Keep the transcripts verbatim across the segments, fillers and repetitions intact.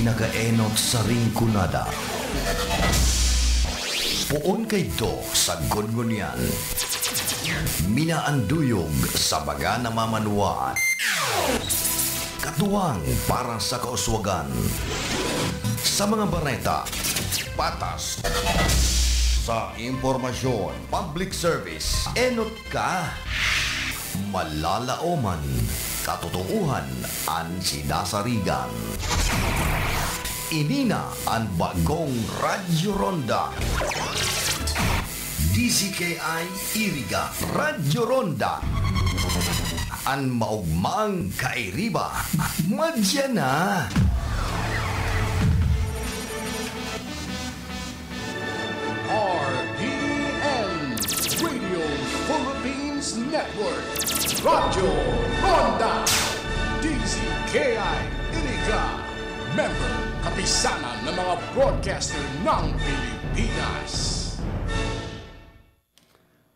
Nakaenot sa Rinconada. Poon kaidto sa Gungunyan. Minaanduyog sa mga namamanwaan. Katuwang para sa kauswagan. Sa mga bareta, patas. Sa impormasyon, public service, enot ka. Malalaoman, katotohanan an sinasarigan. Ini na an bagong Radyo Ronda. D Z K I Iriga, Radyo Ronda. An maogmang kairiba, madya na. R P N, Radio Philippines Network, Radyo Ronda, D Z K I Iriga, member, Kapisanan ng mga Broadcaster ng Pilipinas.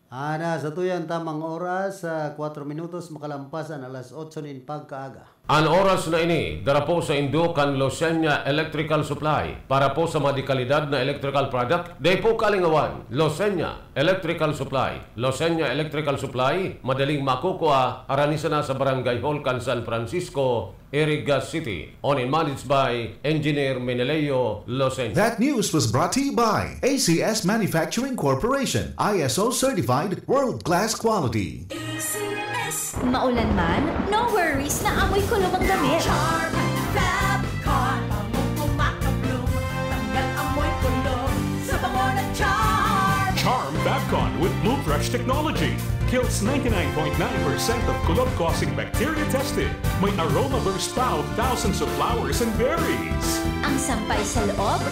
Ana, sa tuyang tamang oras, ah, kwatro minutos makalampas an alas otso nin pagkaaga. An oras na ini, dara po saindo kan Losenya Electrical Supply. Para po sa mga dekalidad na electrical product, dai po kalingawan. Losenya Electrical Supply. Losenya Electrical Supply, madaling makukua, harani sana sa Barangay Hall kan San Francisco, Iriga City. Owned and managed by Engineer Meneleo Losenya. That news was brought to you by A C S Manufacturing Corporation, I S O certified, world-class quality. A C S. Maulan man, no worries na amoy kulog ang damit. Charm Fab Con, bangong kumakabloom, tanggal amoy kulog sa bango ng Charm. Charm Fab Con with Blue Fresh technology kills ninety-nine point nine percent of kulog-causing bacteria tested. May aroma burst pa of thousands of flowers and berries. Ang sampay sa loob,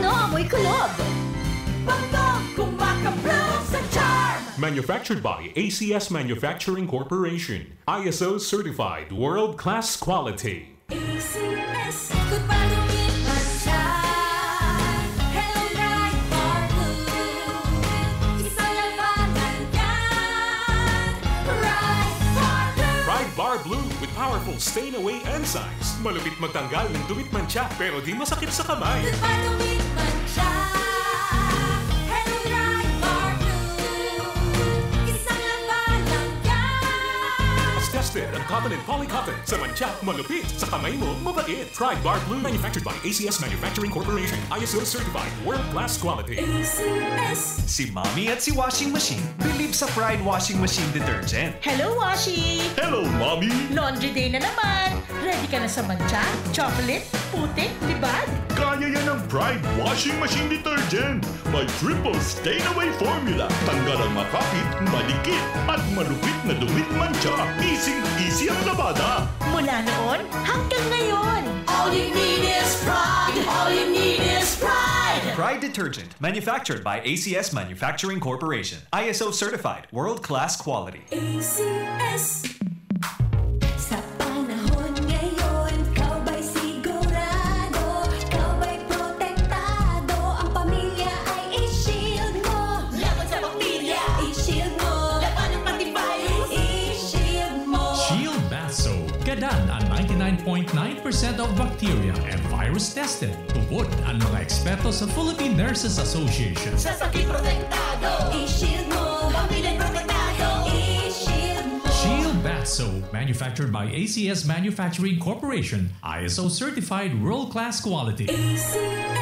no amoy kulog. Bangong kumakabloom sa Charm. Manufactured by A C S Manufacturing Corporation. I S O certified world-class quality. A C S. Goodbye to it man siya. Hello, Bright Bar Blue. Isang labanan yan. Bright Bar Blue. Pride Bar Blue with powerful stain away enzymes. Malupit magtanggal ng dumit mantsa pero di masakit sa kamay. Goodbye to it man siya. Hello, Bright Bar Blue. Isang labanan yan. Tested ang cotton and polycotton. Sa mantsa, malupit. Sa kamay mo, mabait. Pride Bar Blue. Manufactured by A C S Manufacturing Corporation. I S O certified. World class quality. A C S. Si Mommy at si Washing Machine believe sa Pride Washing Machine Detergent. Hello, Washi! Hello, Mommy! Laundry day na naman! Ready ka na sa mantsa, chocolate, putik, libag? Kaya yan ng Pride Washing Machine Detergent! May triple stain away formula. Tanggal ang makapit, madikit, at malupit na dumit mantsa. Easy-easy ang labada. Mula noon hanggang ngayon. All you need is pride. All you need is pride. Pride Detergent, manufactured by A C S Manufacturing Corporation. I S O certified, world-class quality. A C S. Sa panahon ngayon, ikaw ba'y sigurado? Ikaw ba'y protektado? Ang pamilya ay i-shield mo. Laban sa bakterya, i-shield mo. Laban ng pati virus, i-shield mo. Shield Bath Soap. Gadan ang ninety-nine point nine percent of bacteria and virus tested. Tubod ang mga eksperto sa Philippine Nurses Association. Sa sakit protektado, i-shield mo. Pamilya protektado, i-shield mo. Shield Bath Soap, manufactured by A C S Manufacturing Corporation, I S O certified world-class quality. A C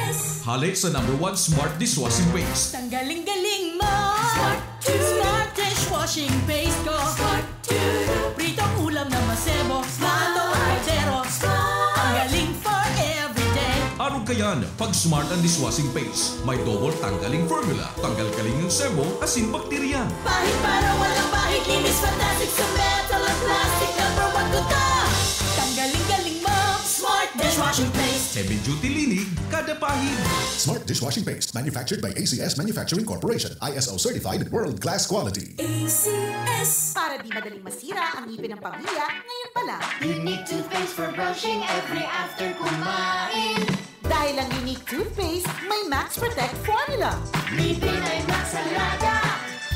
S. Hale sa number one smart dishwashing paste. Tanggaling-galing mo! Smart to. Smart dishwashing paste ko! Smart to. Pritong ulam na masebo, smart ang kaldero. Ang galing for everyday. Arog kayan, pag smart ang dishwashing paste, may double tanggaling formula. Tanggal kaling ng sebo, asin bakterya. Pahid para walang pahid, linis fantastic sa metal at plastic. Number one ko to. Tanggaling-galing mo. Smart dishwashing paste. Heavy duty linig, kada pahid. Smart dishwashing paste, manufactured by A C S Manufacturing Corporation, I S O certified, world class quality. A C S. Para di madaling masira ang ngipin ng pamilya, ngayon pa lang. Unique toothpaste for brushing every after kumain. Dahil ang Unique Toothpaste may Max Protect Formula. Ngipin ay Max Alaga.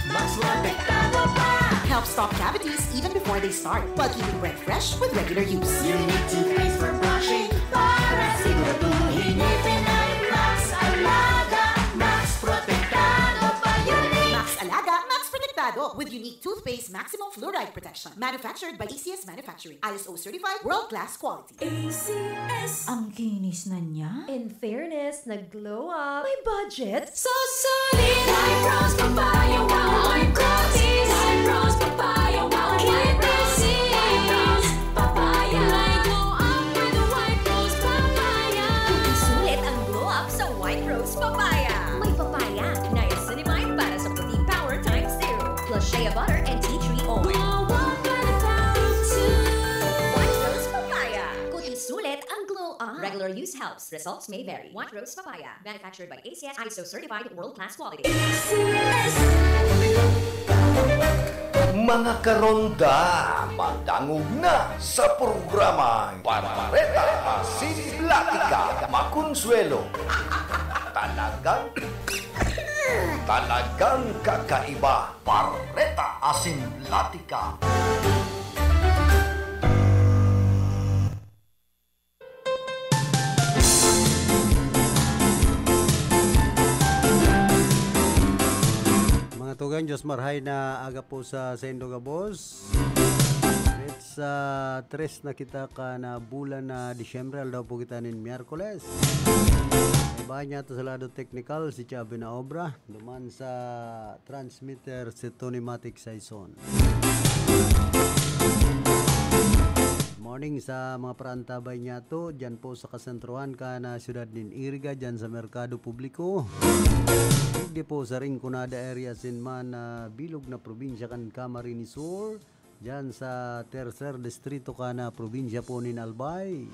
Mas protektado pa. Helps stop cavities even before they start, while keeping breath fresh with regular use. Unique Toothpaste for brushing para siguraduhin. Ngipin ay Max Alaga, Max Protektado pa yun eh. Max Alaga, Max Protektado with unique toothpaste maximum fluoride protection. Manufactured by A C S Manufacturing. I S O certified, world-class quality. A C S. Ang kinis na niya. In fairness, nag-glow up. May budget. So solid! White Rose Papaya, wow! White Rose! White Rose Papaya, wow! White Rose! White Rose Papaya! May glow up with White Rose Papaya! Sulit ang glow up sa White Rose Papaya. May papaya, niacinamide para sa puti power times zero, plus shea butter and tea tree oil. Glow up with the power of two. White Rose Papaya. Puti sulit ang glow up. Regular use helps. Results may vary. White Rose Papaya. Manufactured by A C S, I S O certified, world-class quality. Mga karonda, madangog na sa programang Bareta Asin Platika, Makonsuelo. Talagang, talagang kakaiba. Bareta Asin Platika. Mga tugang, Diyos marhay na aga po sa saindo gabos. It's uh, tres na kita ka na bulan na Disyembre, aldaw po kita nin Miyerkules. Iba niya to sa lado teknikal, si Chabi na obra. Duman sa transmitter si Tony Matic Saison. Morning sa mga parantabay niya to, dyan po sa kasentruhan ka na siyudad nin Iriga, dyan sa Merkado Publiko. Digdi po sa Rinconada area, sin man na bilog na probinsya kan Camarines Sur, dyan sa tercer distrito ka na probinsya po nin Albay.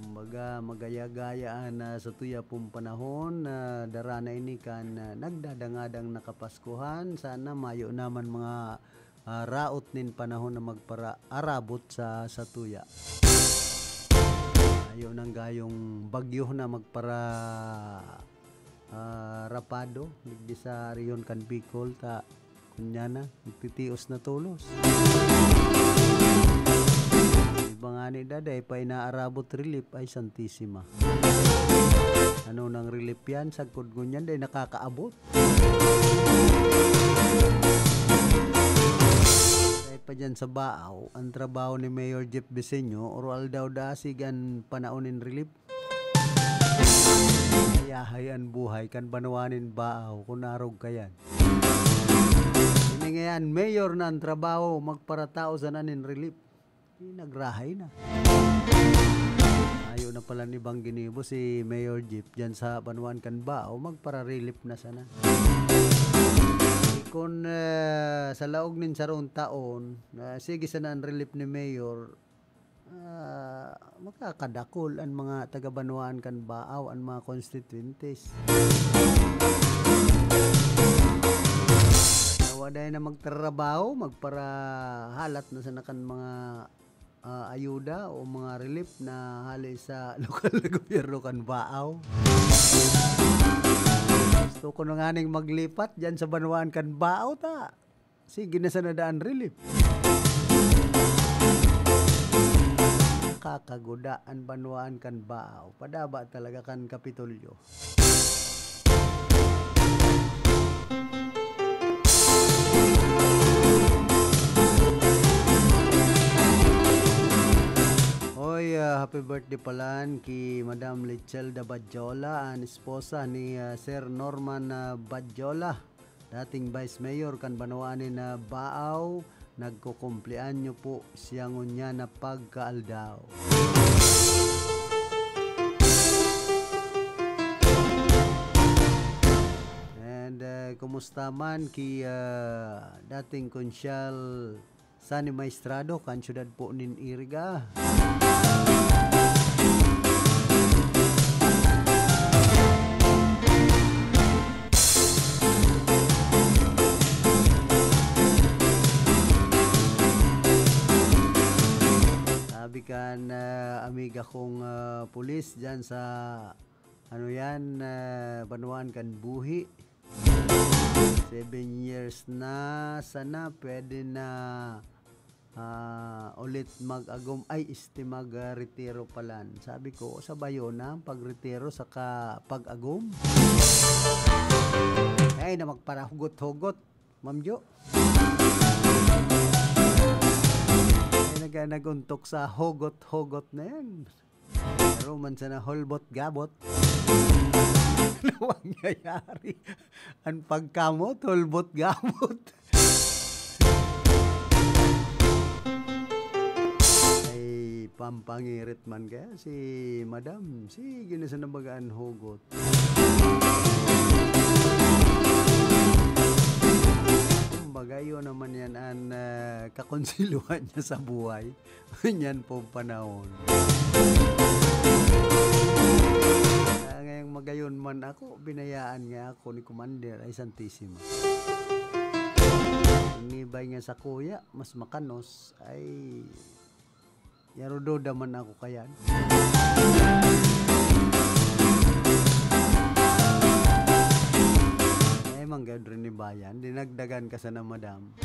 Kumbaga, magaya-gaya na sa tuya pong panahon na dara na ini kan, ah, nagdadangadang na Kapaskuhan. Sana mayo naman mga, ah, raot nin panahon na magparaarabot sa, sa tuya. Mayo nang gayong bagyo na magpara ah, rapado, digdi sa rehiyon kan Bicol, ta kunya na, nagtitios na tolos. Iba nga ni daday, pa inaarabot relief, ay santisima. Ano nang relief yan? Sagkod ngunyan, day nakakaabot. Kaya pa dyan sa Baaw, ang trabaho ni Mayor Jeff Biseño, oro aldaw dasig an panaon nin relief. Yahay an buhay kan banwa nin Baaw kun arog kayan. Ini ngayan, mayor na an trabaho, magparatao sana nin relief. Di nagrahay na. Ayo na pala ni Bang Ginibo si Mayor Jeep dyan sa banwaan kan Baaw, magpara-relief na sana. Kun, eh, sa laog nin sarong taon, ah, sige sana an relief ni Mayor, ah, makakadakol an mga taga-banwaan kan Baaw, an mga constituentes. Nawa dai na magtrabaho, magparahalat na sana kan mga, ah, ayuda o mga relief na hali sa lokal na gobyerno kan Baaw. Gusto ko na nganing maglipat dyan sa banwaan kan Baaw, ta. Sige na sana daan relief. Kakaguda an banwaan kan Baaw. Padaba talaga kan Kapitolyo. Oy, ah, happy birthday palan ki Madam Litzelda Badjola, an esposa ni, ah, Sir Norman, ah, Badjola. Dating Vice Mayor kan banwaan nin Baaw, nagkukumpleanyo po siya ngunyan na pagkaaldaw. And, uh, kumusta man ki, uh, dating Konsyal Sunny Maestrado kan syudad po nin Iriga. Sabi kan, ah, amiga kong, ah, pulis dyan sa, ano yan, ah, banwaan kan Buhi. Seven years na, sana pwede na Ah, ulit mag-agom, ay, este, mag, ah, retiro palan. Sabi ko, "Sabayon na ang pagretiro saka pag-agom?" Ay, na magparahugot-hugot, Ma'am Jo. Ay, nag-, nag-untok sa hugot-hugot na yan. Pero man sana hulbot-gabot. Ano mangyayari? Ang pagkamot, hulbot-gabot. Ay, pampangirit man kaya si Madam. Sige na sa nabagaan hugot. Kumbaga, yun naman yan ang, ah, kakonsiluhan niya sa buhay. Ngunyan pong panahon. Ah, ngayong magayon man ako, binayaan nga ako ni Commander, ay, Santisima. Inibay nga sa kuya, mas makanos, ay, yarudoda man ako kayan. Ay, manggad rin ni bayan, dinagdagan ka sana, Madam.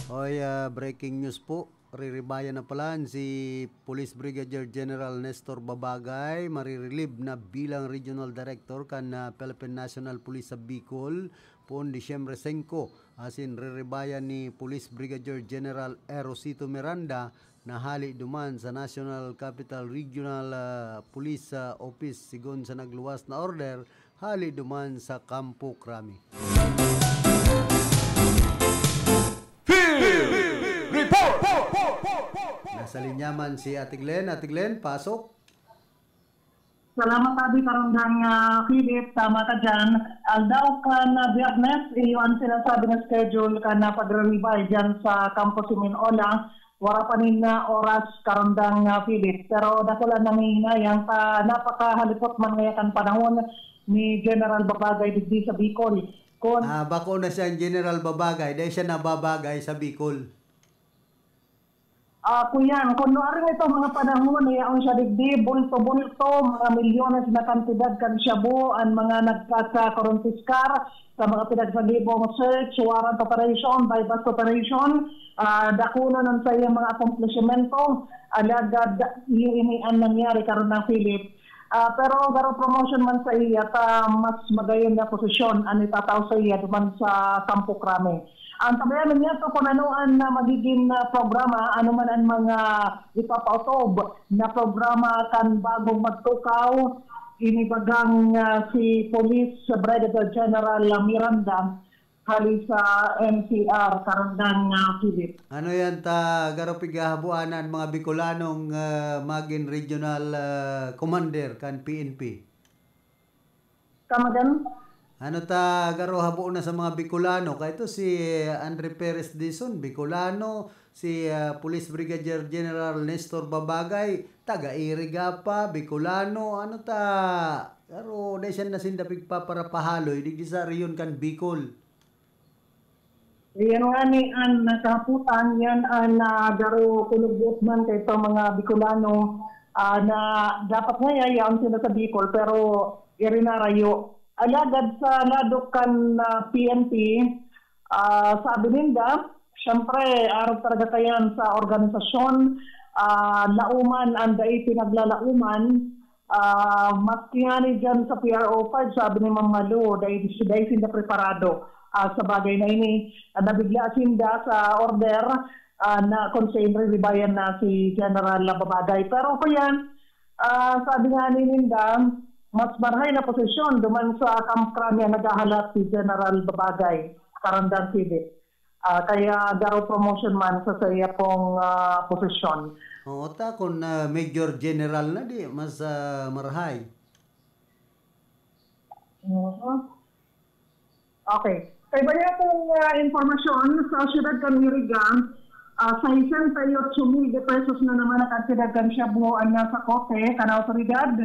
Oy, ah, breaking news po. Riribayan na palan si Police Brigadier General Nestor Babagay, marirelieve na bilang Regional Director kan, ah, Philippine National Police sa Bicol, poon Disyembre singko. Asin riribayan ni Police Brigadier General Erosito Miranda na hali duman sa National Capital Regional, ah, Police, ah, Office, sigon sa nagluwas na order, hali duman sa Kampo Crame. Field Report! Nasa linya man si Ate Glenn. Ate Glenn, pasok. Salamat, Abi, karong dang, ah, Philip. Tama ka dyan. Aldaw kan, ah, Biyernes, iyo an sinasabi na schedule kan, ah, pagre-revive dyan sa Kampo Siminola. Wara pa nin, ah, oras karong dang, ah, Philip. Pero dakul an nanghihinayang ta napakahalipot man ngaya kan panahon ni General Babagay digdi sa Bicol. Kun Ah, bako na siya ang General Babagay, dahil siya nababagay sa Bicol. Ah, kuyan, kunwari nito mga panahon na yaon siya digdi, bulto-bulto, mga milyones na kantidad kan shabu, ang mga nagkakarontiskar sa mga pinagsalibong search warrant operation, buy-bust operation, ah, dakunon ang sa iyang mga akomplishimento, alagad iyo ini ang nangyari karon na Philip. Ah, pero garo promotion man sa iya, ta mas magayon na posisyon ang itatao sa iya duman sa Kampo Crame. Ang tabayanan niya to kung ano ang, ah, magiging, ah, programa, ano man ang mga ipapaotob na programa kan bagong magtukaw, inibagang, ah, si Police Brigadier General Miranda hali sa N C R, karandang, ah, Philip. Ano yan ta, garo pighahabuan ang mga Bicolanong, ah, magin regional, ah, commander kan P N P? Come again? Ano ta, garo habo na sa mga Bicolano? Kaya ito si Andre Perez Dizon, Bicolano, si, ah, Police Brigadier General Nestor Babagay, taga Iriga pa, Bicolano. Ano ta, garo, dahil siya na sinda pigpaparapahaloy, digdi sa rehiyon kan Bicol. Yan nga ni an nakahaputan, yan an, ah, garo kulugbuot man kay sa mga Bicolano, ah, na dapat nga yayaon sila sa Bicol, pero irinarayo. Alagad sa lado kan, ah, P N P, ah, sabi ninda, siyempre, arog talaga kayan sa organisasyon, ah, lauman ang dai pinaglalauman, Ah, maski ngani dyan sa P R O five, sabi ni Ma'am Malu, dahil, dahil sinda preparado, ah, sa bagay na ini. Ah, nabigla sinda sa order, ah, na kung sa Henry Ribayan na si General Babagay. Pero kung yan, ah, sabi nga ni Linda, mas marhay na posisyon duman sa Kamkrami ang naghahalat si General Babagay, Karandang Philip. Ah, kaya garo promotion man sa saiya pong, ah, posisyon. Oo, ta, kung, ah, Major General na, di, mas, ah, marahay. Mhm. Okay. Kaiba niya pong, ah, impormasyon, sa siyudad kan Iriga, ah, sesenta y ocho mil de pesos na naman ang kantidad kan shabu an nasa kote kan awtoridad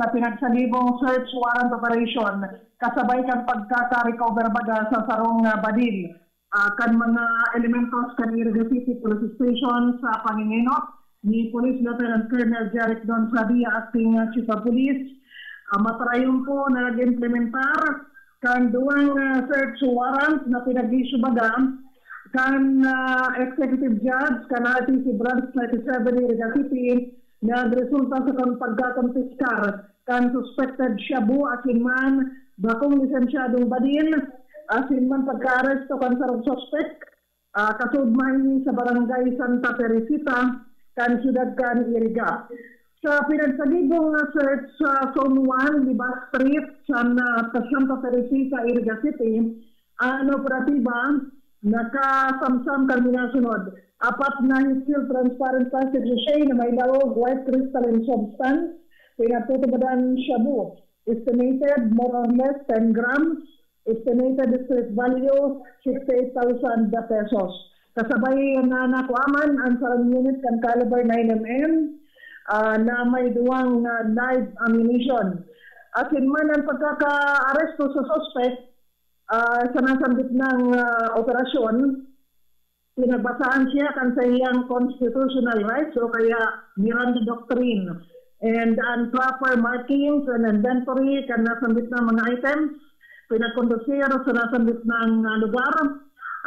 sa pinagsalibong search warrant operation, kasabay kan pagkaka-recover baga sa sarong, ah, badil. Ah, kan mga elementos kan Iriga City Police Station sa pangingenot ni Police Lieutenant Colonel Jeric Don Sabia, Acting Chief of Police, Ah, matrayon po na nag-implementar kan duwang, ah, search warrant na pinag-issue baga kan, ah, executive judge kan R T C Branch ninety-seven Iriga City, nagresulta sa kan pagkakonpiskar kan suspected shabu asin man bakong lisensyadong badil asin man pagkaaresto kan sarong suspek, ah, kasudma ini sa Barangay Santa Teresita, kan siyudad kan Iriga. Sa pinagsagibong nga search sa Zone one, Libas Street, sa, ah, Santa Teresita, Iriga City, an operatiba nakasamsam kan minasunod: apat na Heat Shield transparent plastic sachet na may laog white crystalline substance, pinagtutubodan shabu, estimated more or less ten grams, estimated street value sixty-eight thousand pesos. Kasabay na nakuaman an sarong unit kan caliber nine M M, ah, na may duwang, ah, live ammunition. Asin man an pagkakaaresto sa suspek, ah, sa nasambit nang, ah, operasyon, pinagbasahan siya kan saiyang constitutional rights o kaya Miranda Doctrine and an proper markings and inventory kan nasambit na mga items. Pinagkondusir sa nasambit nang, ah, lugar,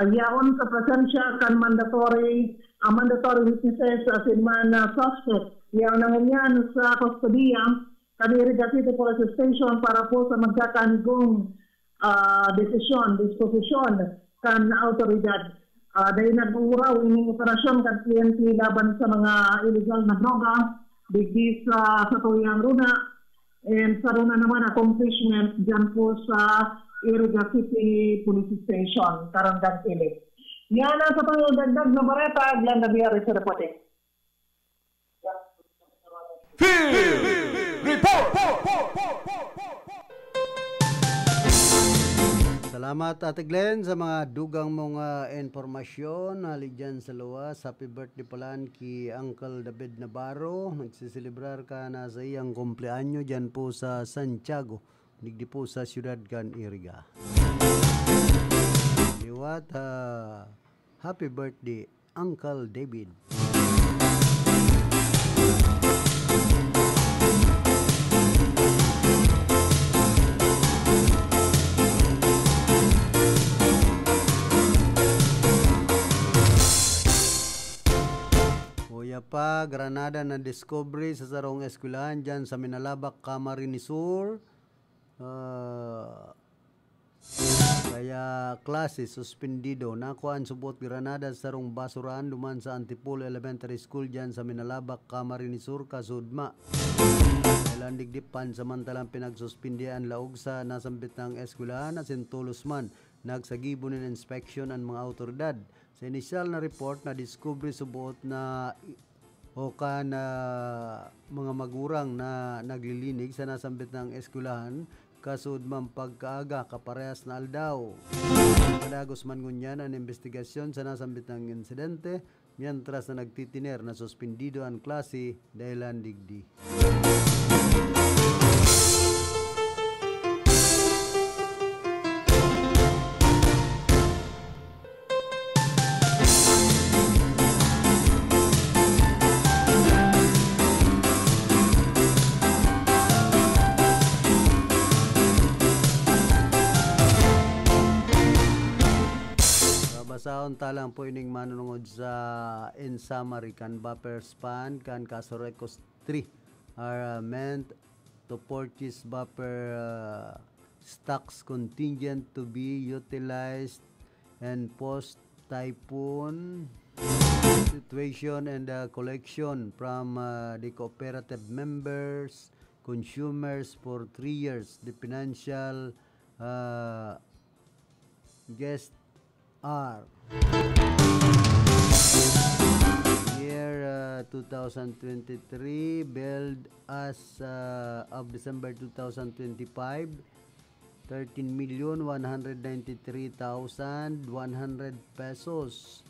ah, yaon sa presensya kan mandatory, ah, mandatory witnesses asin man, ah, suspect. Yaon na ngunyan sa kustodiya kan Iriga City Police Station para po sa magkakanigong, ah, desisyon, disposisyon kan awtoridad. Ah, dahil nag-uuraw ining operasyon kan P N P laban sa mga iligal na droga, digdi sa, sa tuyang runa, and sa runa naman accomplishment dyan po sa Iriga City Police Station, Karangan Philip. Yan ang sa pangdagdag na bareta, Glenda Villar sa reporting. Field Report! Salamat, Ate Glenn, sa mga dugang mong, ah, impormasyon. Hali dyan sa luwas, happy birthday palan ki Uncle David Navarro. Nagsiselebrar ka na sa iyang kumpleanyo dyan po sa Santiago, digdi po sa siyudad kan Iriga. Liwat, ah, happy birthday, Uncle David. Uya pa, granada na diskubre sa sarong eskwelahan dyan sa Minalabac, Camarines Sur. Ah, kaya klase suspendido. Nakuha an subot granada sa sarong basurahan duman sa Antipolo Elementary School dyan sa Minalabac, Camarines Sur, kasudma. Kailan digdi pansamantalang pinagsuspendihan an laog sa nasambit na eskwelahan asin tolos man nagsagibo nin inspeksyon an mga awtoridad. Sa inisyal na report, nadiskubre subot na i-, o kan, ah, mga magurang na naglilinig sa nasambit na eskwelahan, kasud man pagkaaga kaparehas na aldaw. Padagos man ngunyan an imbestigasyon sa nasambit na insidente, mientras na nagtitiner na suspendido an klase dahilan digdi. Babasahon ta lang po ining manunungod sa, in summary, kan buffer span kan Casurecos three are, uh, meant to purchase buffer, uh, stocks contingent to be utilized and post typhoon situation and, uh, collection from, uh, the cooperative members, consumers for three years. The financial, uh, guest are year, uh, two thousand twenty-three, billed as, uh, of December two thousand twenty-five, thirteen million one hundred ninety-three thousand one hundred pesos.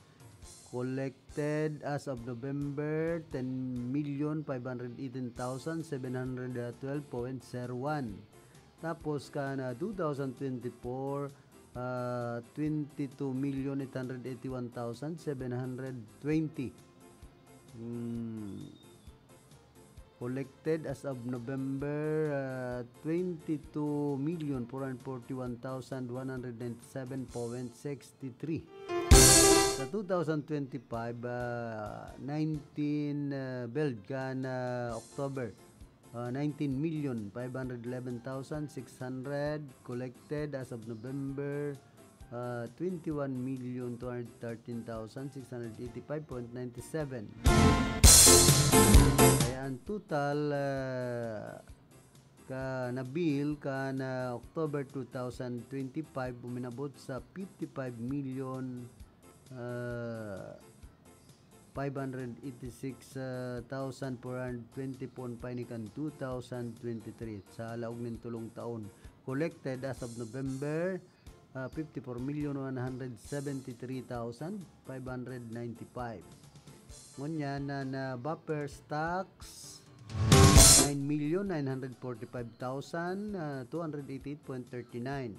Collected as of November, ten million five hundred eighteen thousand seven hundred twelve point zero one. Tapos kan, ah, two thousand twenty-four, ah, twenty-two million eight hundred eighty-one thousand seven hundred twenty. Hmm. Collected as of November, ah, twenty-two million four hundred forty-one thousand one hundred ninety-seven point sixty-three. Sa two thousand twenty-five, ah, nineteen, ah, billed kan, ah, October, ah, nineteen million five hundred eleven thousand six hundred. Collected as of November, ah, twenty-one million two hundred thirteen thousand six hundred eighty-five point nine seven. Kaya ang total, ah, ka na bill kan, ah, October two thousand twenty-five, uminabot sa fifty-five million, ah, five hundred eighty-six thousand four hundred twenty poon paini kan two thousand twenty-three, sa laog nin tolong taon. Collected as of November, ah, fifty-four million one hundred seventy-three thousand five hundred ninety-five. Ngunyan na, na buffer stocks, nine million nine hundred forty-five thousand two hundred eighty-eight point thirty-nine.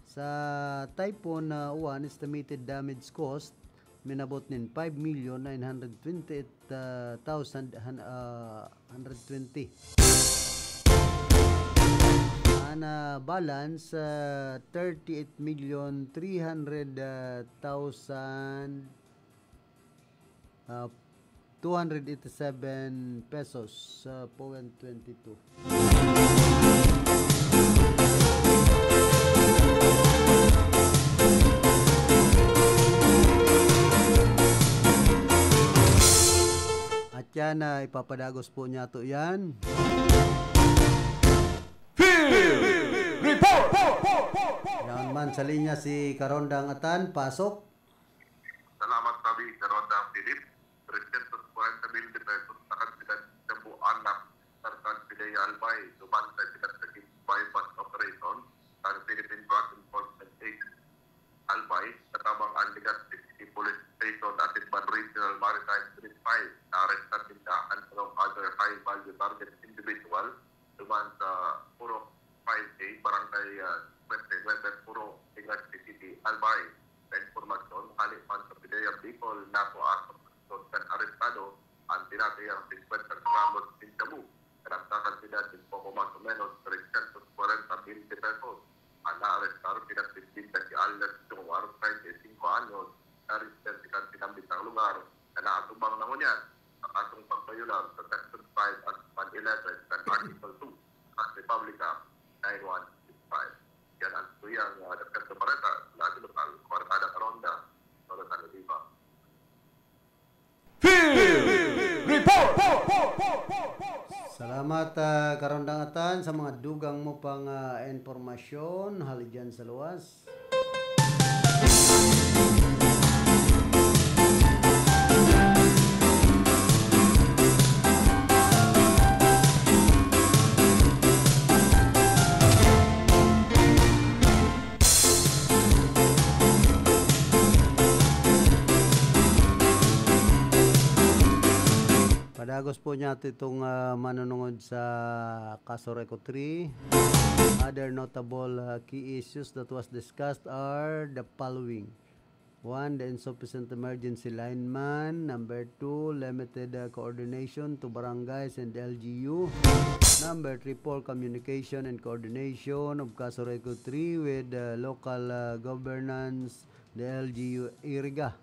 Sa Typhoon, ah, Uwan, estimated damage cost, minabot nin five million nine hundred twenty-eight thousand hundred twenty. Ang, ah, balance, ah, thirty-eight million three hundred thousand, ah, two hundred eighty-seven pesos sa point twenty-two. At yan, ah, ipapadagos po niyato yan. Field Report! Yan man sa linya si Karondang Atan, pasok. Salamat, Tabi, Karondang Philip. Trescientos cuarenta mil de pesos na kantidad sa buwan na Sartan Pidea Albay, duman sa Pinagtagin Buy Bust Operation sa Philippine Drug Enforcement Agency Albay, katabang ang Legazpi City Police Station at Itban Regional Maritime Street five, naarestan ninda an sarong other high-value target individual duman sa Purok five A, Barangay, ah, Puente Nueve, Purok, Legazpi City, Albay. Sa impormasyon, hali man sa Pidea Bicol, nakuha sa operasyon kan arestado ang tinatayang fifty gramos nin shabu na nagkakantidad nin poco mas o menos trescientos cuarenta mil de pesos. Ang naarestar, pinagbibinta si alias Jomar, treinta y cinco anyos, na residente kan sinambit na lugar, na naatubang na ngunyan sa kasong pagbayolar sa Section five at one eleven kan Article two kan Republic Act nine one six five. Yan ang tuyang, ah, dagdag na bareta mula sa lokal, Barkada Karonda, Jonathan Oliva. Field Report! Salamat, ah, Karondang Atan, sa mga dugang mo pang, ah, impormasyon hali dyan sa luwas. Padagos po niya itong, ah, manunungod sa Kaso Reco three. Other notable, ah, key issues that was discussed are the following. One, the insufficient emergency lineman. Number two, limited, uh, coordination to barangays and L G U. Number three, poor communication and coordination of Kaso Reco three with, uh, local, uh, governance, the L G U Iriga,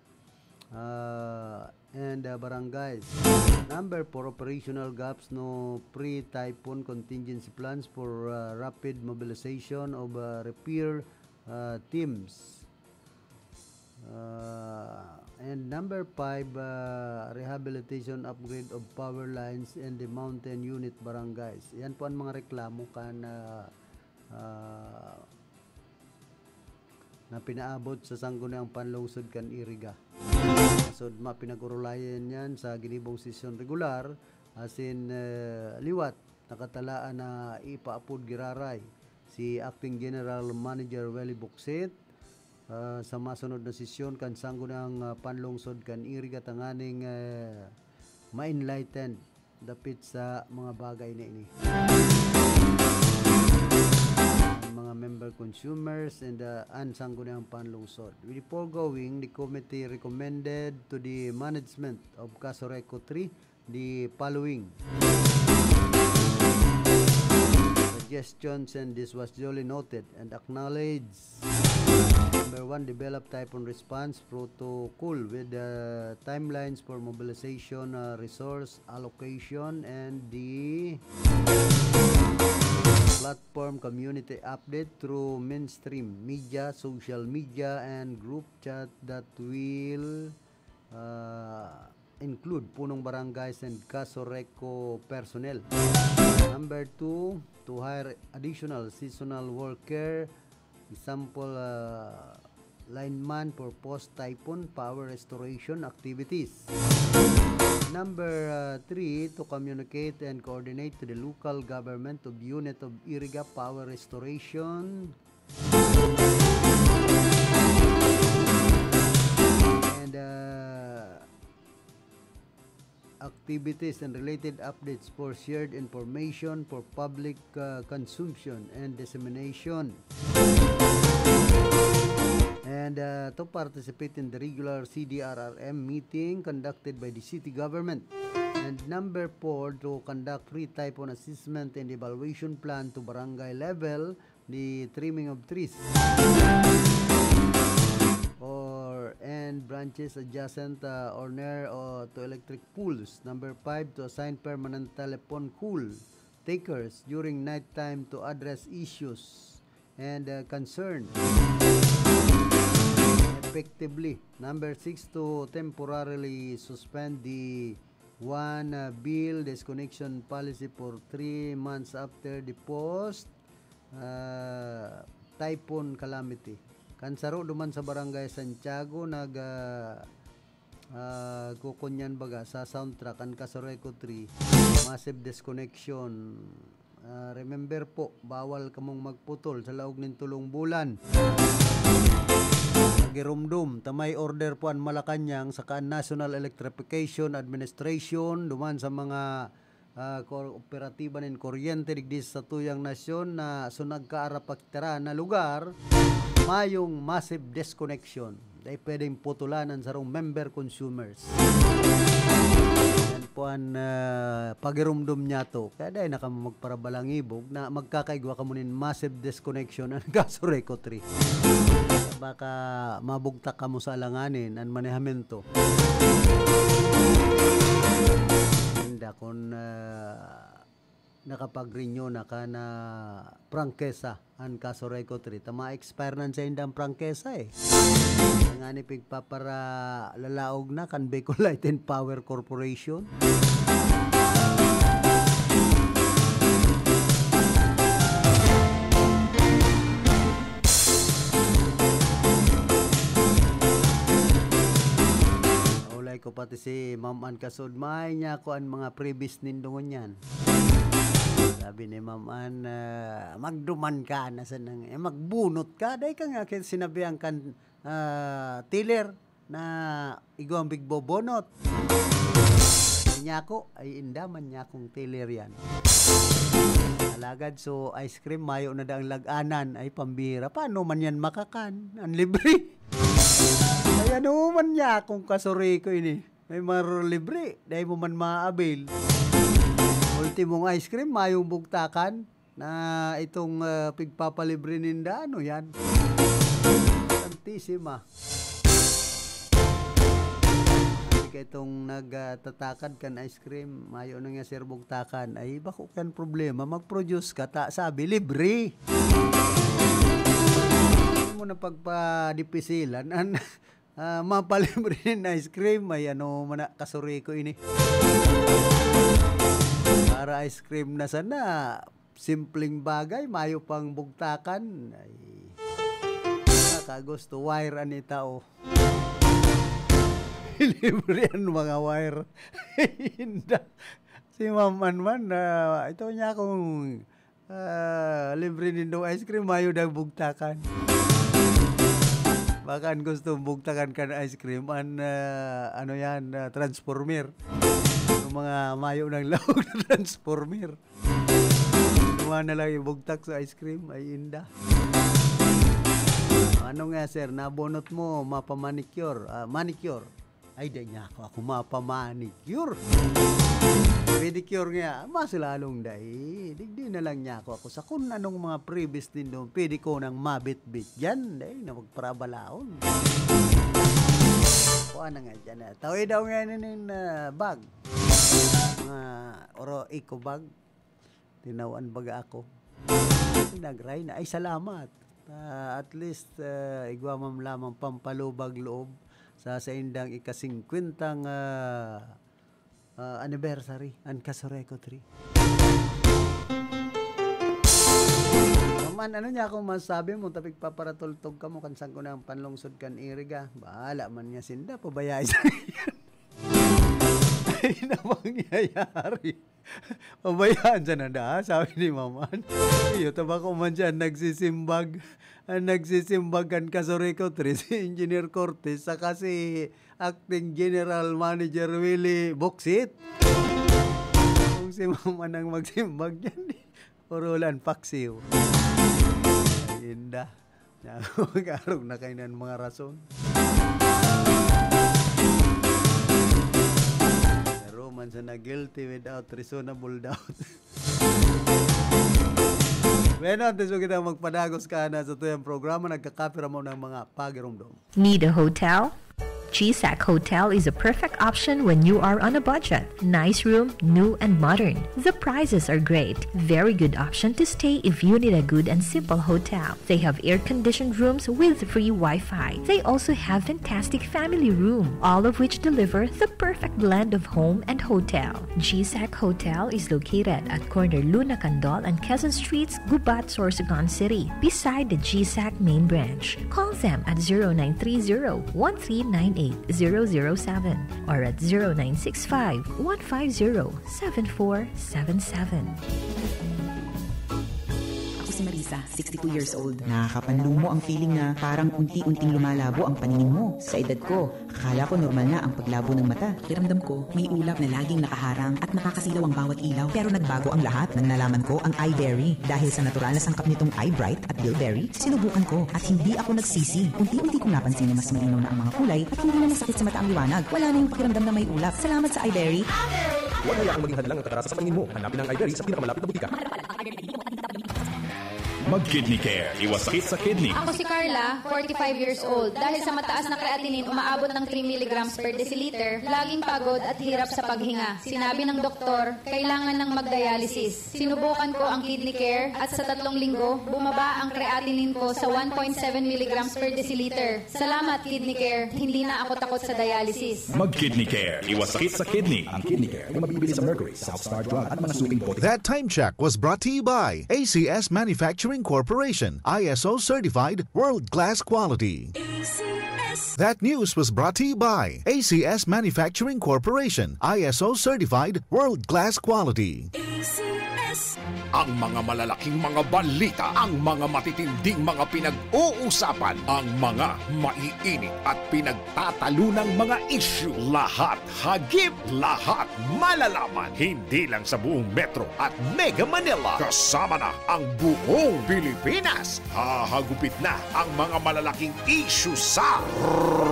uh, and, uh, barangays. Number four, operational gaps, no pre-typhoon contingency plans for, uh, rapid mobilization of, uh, repair, uh, teams. Uh, and number five, uh, rehabilitation upgrade of power lines in the mountain unit barangays. Yan po ang mga reklamo kan, uh, uh, na pinaabot sa Sangguniang Panlungsod kan Iriga. Sod mapinag-urulayan yan sa ginibong sesyon regular, asin, uh, liwat nakatalaan na ipaapod giraray si Acting General Manager Welly Buksit, ah, sa masunod na sesyon kan Sangguniang, ah, Panlungsod kan Iriga tanganing, eh, ma-enlightened dapit sa mga bagay na ini. Ang mga member consumers and, ah, an Sangguniang Panlungsod. With the foregoing, the committee recommended to the management of Kaso Reco three the following. suggestions, and this was duly noted and acknowledged. Number one, develop typhoon response protocol with, uh, timelines for mobilization, uh, resource allocation, and the platform community update through mainstream media, social media, and group chat that will, uh, include punong barangays and Kasoreco personnel. Number two, to hire additional seasonal worker, example, uh, lineman for post-typhoon power restoration activities. Number, uh, three, to communicate and coordinate to the local government of unit of Iriga power restoration. And, uh, activities and related updates for shared information for public, uh, consumption and dissemination. And, uh, to participate in the regular C D R R M meeting conducted by the city government. And number four, to conduct pre-typhoon assessment and evaluation plan to barangay level, the trimming of trees or and branches adjacent, uh, or near, uh, to electric poles. Number five, to assign permanent telephone call takers during night time to address issues and, uh, concern effectively. Number six, to temporarily suspend the one, uh, bill disconnection policy for three months after the post, uh, typhoon calamity. Kan saro duman sa Barangay Santiago, nag, uh, uh, kukunyan baga sa soundtrack, an Kasoreco three, massive disconnection. Ah, remember po, bawal kamong magputol sa laog nin tolong bulan. Pagirumdom, ta may order po an Malacañang saka an National Electrification Administration duman sa mga, ah, kooperatiba nin kuryente digdi sa satuyang nasyon na so nagkaarapakitara na lugar, mayong massive disconnection. Dai pwedeng putulan an sarong member consumers. Yan po an, ah, pagirumdom niyato. Kaya dai na kamo magparabalangibog na magkakaigwa kamo nin massive disconnection an Kasoreco three. Baka mabugtak kamo sa alanganin an manehamento. Inda kun, ah, nakapag-renew na kan prangkesa an Kasoreco three. Ta ma-expire na an saindang prangkesa, eh. Ngani pigpaparalalaog na kan Bicol Light and Power Corporation. Ulay ko pati si Ma'am Ann Kasud, maay niya ako an mga previous nindo ngunyan. Sabi ni Ma'am Ann, ah, "Magduman ka na sa nang, eh, magbunot ka." Dai ka nga kay sinabihan kan, ah, teller na igwang bigbobonot. Niya ako, ay inda man niya akong teller yan. Alagad, so ice cream, mayo na daang lag-anan. Ay, pambira. Paano man yan makakan? Ang libre. Ay, ano man niya akong Kasoreco ini? May marlibre, dai mo man maabil. Ultimong ice cream, mayong bugtakan na itong, ah, pigpapalibre ninda, ano yan? Santisima. Ika itong nagtatakad kan ice cream, mayo na nga sir bugtakan. Ay, bako kan problema, mag-produce ka, ta, sabi, libre. Hindi mo na pagpadipisilan, an, ah, mapalibre nin ice cream, ay ano man na, Kasoreco ini. Para ice cream na sana, simpleng bagay, mayo pang bugtakan. Ay, nakagusto, wire ani tao. Libre an mga wire. Inda. Si Ma'am Ann man, ah, ito niya akong Ah, libre nindong ice cream, mayo daw bugtakan. Baka an gusto bugtakan kan ice cream, an, ah, ano yan, ah, transformer. Yung mga mayo ng laog na transformer. Kumuha na lang ibugtak sa ice cream, ay inda. Ano nga, sir, nabunot mo, mapamanicure, ah, manicure. Ay, di niya ako, ako mapamanicure. Pedicure nga, mas lalong dai. Digdi na lang niya ako, ako sa kung anong mga previous din doon, pwede ko nang mabitbit dyan. Dai na magparabalaon. Kuha na nga dyan. Eh. Tawid daw nga yun yung uh, bag. Mga oro eco bag. Tinawan baga ako. Nagray na. Ay, salamat. Ah, at least, ah, igwa man lamang pampalubag loob sa saindang ika-singkwentang, ah, ah, anniversary an Kasureko Tree. Maman, ano niya akong masabi mo? Tapig paparatultog ka mo, kan saan ko na ang panlungsod kan Iriga? Bahala man niya sinda, pabayaan siya. Ay, na mangyayari. Pabayaan siya na da, sabi ni Maman. Iyo, tabako man siya, nagsisimbag. Ang nagsisimbag kan Kasureko Tree, si Engineer Cortez, saka si Acting General Manager Willie Boksit. Kung si Maman ang magsimbag dyan, urulan, paksiw. Inda. Mag-arog na kayo ng mga rason. Pero man sa na guilty without reasonable doubt. Bueno, antes ko kita magpadagos ka na sa tuyang programa, nagkakapira mo ng mga pagirumdom. Need a hotel? G S A C Hotel is a perfect option when you are on a budget. Nice room, new and modern. The prices are great. Very good option to stay if you need a good and simple hotel. They have air-conditioned rooms with free Wi-Fi. They also have fantastic family room, all of which deliver the perfect blend of home and hotel. G S A C Hotel is located at corner Luna Candol and Quezon Streets, Gubat, Sorsogon City, beside the G S A C main branch. Call them at zero nine three zero, one three nine eight, zero zero seven or at zero nine six five, one five zero, seven four seven seven. Ako si Marisa, sixty-two years old. Nakakapanlumo ang feeling na parang unti-unting lumalabo ang paningin mo. Sa edad ko, akala ko normal na ang paglabo ng mata. Pakiramdam ko, may ulap na laging nakaharang at nakakasilaw ang bawat ilaw. Pero nagbago ang lahat nang nalaman ko ang iBerry. Dahil sa natural na sangkap nitong iBright at Bilberry, sinubukan ko at hindi ako nagsisi. Unti-unti kong napansin na mas malinaw na ang mga kulay at hindi na masakit sa mata ang liwanag. Wala na yung pakiramdam na may ulap. Salamat sa iBerry. Huwag hayaan maging hadlang ang katarasa sa paningin mo. Hanapin ang iBerry sa pinakamalapit na botika. Mag-Kidney Care. Iwas sakit sa kidney. Ako si Carla, forty-five years old. Dahil sa mataas na creatinine umaabot ng three milligrams per deciliter, laging pagod at hirap sa paghinga. Sinabi ng doktor, kailangan ng mag-dialysis. Sinubukan ko ang Kidney Care at sa tatlong linggo, bumaba ang creatinine ko sa one point seven milligrams per deciliter. Salamat, Kidney Care. Hindi na ako takot sa dialysis. Mag-Kidney Care. Iwas sakit sa kidney. Ang Kidney Care ay mabibili sa Mercury, South Star Drug at mga suking botika. That time check was brought to you by A C S Manufacturing Corporation, I S O certified, world-class quality. A C S. That news was brought to you by A C S Manufacturing Corporation, I S O certified, world-class quality. A C S. Ang mga malalaking mga balita, ang mga matitinding mga pinag-uusapan, ang mga maiinit at pinagtatalunang mga isyu, lahat hagip, lahat malalaman. Hindi lang sa buong Metro at Mega Manila, kasama na ang buong Pilipinas. Hahagupit na ang mga malalaking isyu sa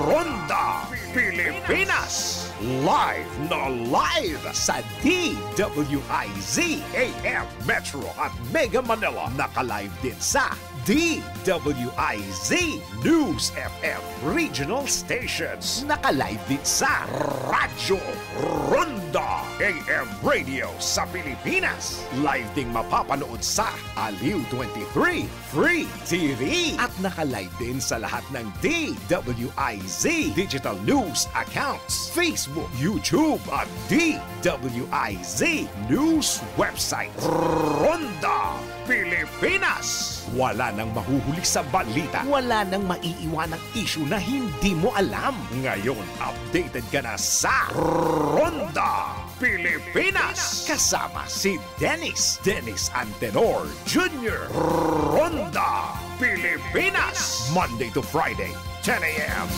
Ronda Pilipinas. Live na live sa D W I Z A M Metro at Mega Manila. Naka-live din sa D W I Z News F M Regional Stations. Naka-live din sa Radyo Ronda A M Radio sa Pilipinas. Live ding mapapanood sa Aliw twenty-three Free T V. At naka-live din sa lahat ng D W I Z Digital News accounts, Facebook, YouTube, at D W I Z News website. Ronda Pilipinas. Wala nang mahuhuli sa balita. Wala nang maiiwanang isyu na hindi mo alam. Ngayon, updated ka na sa Ronda Pilipinas. Kasama si Dennis, Dennis Antenor Junior. Ronda Pilipinas. Monday to Friday, ten a.m.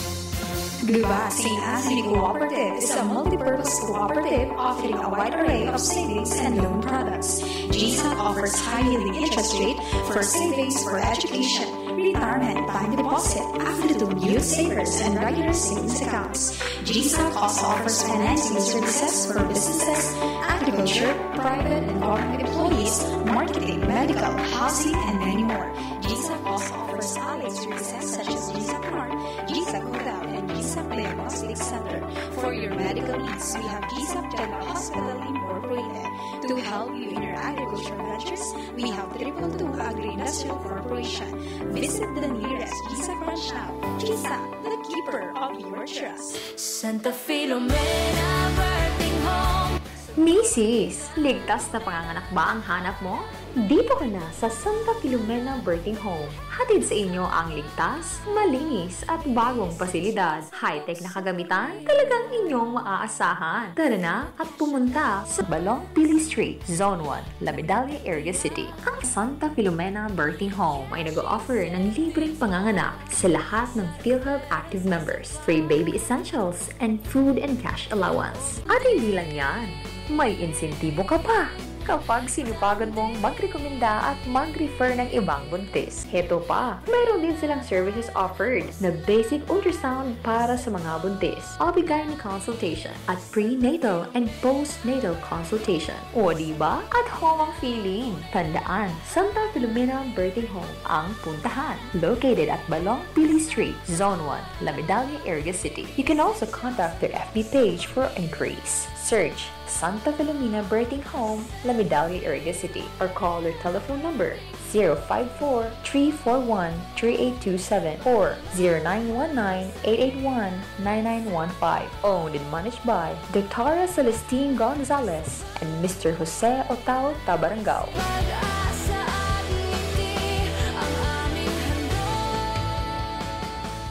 Gubat Saint Anthony Cooperative is a multi-purpose cooperative offering a wide array of savings and loan products. G S A C offers high-yielding interest rate for savings for education, retirement, time deposit, after two years. savers and regular savings accounts. G SAC also offers financing services for businesses, agriculture, private and government employees, marketing, medical, housing, and many more. G SAC also offers allied services such as G SAC Mart, G SAC Hotel, and G SAC Playbox Lake Center. For your medical needs, we have G SAC General Hospital Incorporated. To help you in your agricultural ventures, we have Triple Two Agri-Industrial Corporation. Visit the nearest G SAC branch now. G SAC, the keeper of your trust. Santa Filomena Birthing Home. Misis, ligtas na panganganak ba ang hanap mo? Dito ka na sa Santa Filomena Birthing Home. Hatid sa inyo ang ligtas, malinis at bagong pasilidad. High-tech na kagamitan, talagang inyong maaasahan. Tara na at pumunta sa Balong Pili Street, Zone one, La Medalla, Iriga City. Ang Santa Filomena Birthing Home ay nag-o-offer ng libreng panganganak sa lahat ng PhilHealth active members, free baby essentials, and food and cash allowance. At hindi lang yan, may insentibo ka pa kapag sinupagan mong magrekomenda at mag-refer ng ibang buntis. Heto pa, meron din silang services offered na basic ultrasound para sa mga buntis, O B-gyne consultation, at prenatal and postnatal consultation. O di ba? At home ang feeling. Tandaan, Santa Filomena Birthing Home ang puntahan. Located at Balong Pili Street, Zone one, La Medalla, Iriga City. You can also contact their F B page for inquiries. Search Santa Filomena Birthing Home, La Medalla, Iriga City, or call their telephone number zero five four, three four one, three eight two seven or zero nine one nine, eight eight one, nine nine one five. Owned and managed by Doctora Celestine Gonzalez and Mister Jose Otao Tabarangao. Pag-asa, admiti ang aming handog.